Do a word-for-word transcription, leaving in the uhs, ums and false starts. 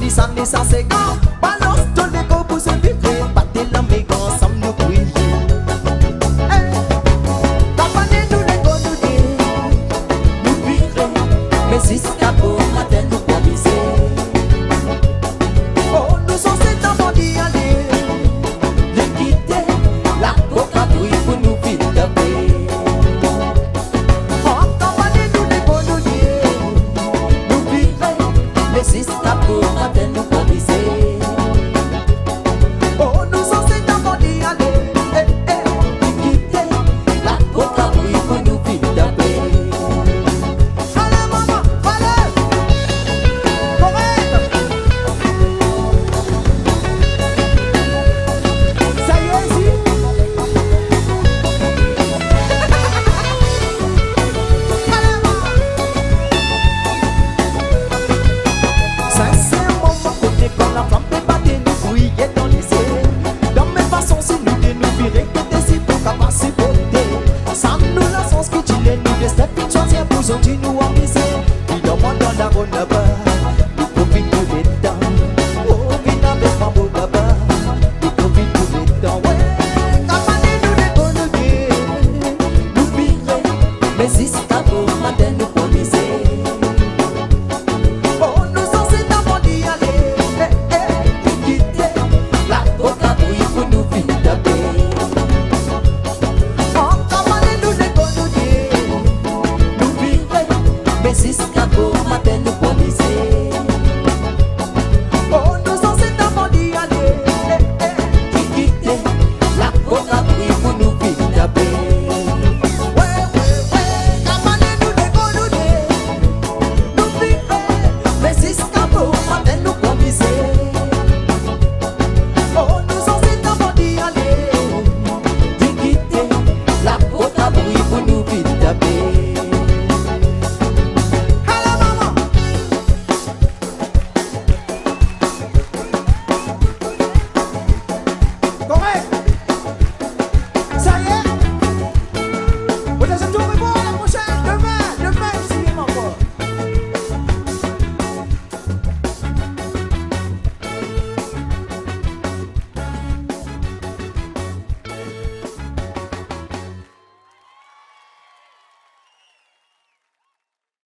Sa ne sa se kan, balans to lekor pou se vire, bate lame ansam nou priye. Hey! Kapanen nou lekor nou de, nou vire, me ziska bomatin nou pa mize. Oh, nou sanse dan bandi ale, li kite, lakoka bri pou nou vinn danse. An kapanen nou lekor nou de, nou vire, me ziska bomatin nou pa mize. Oh, nou sanse dan bandi ale, eh, eh, li kite, lakoka bri pou nou vinn danse. Ale, mama, ale! Korek! Sa ye, zi. Ale, mama! Sa se moman kote kan lafam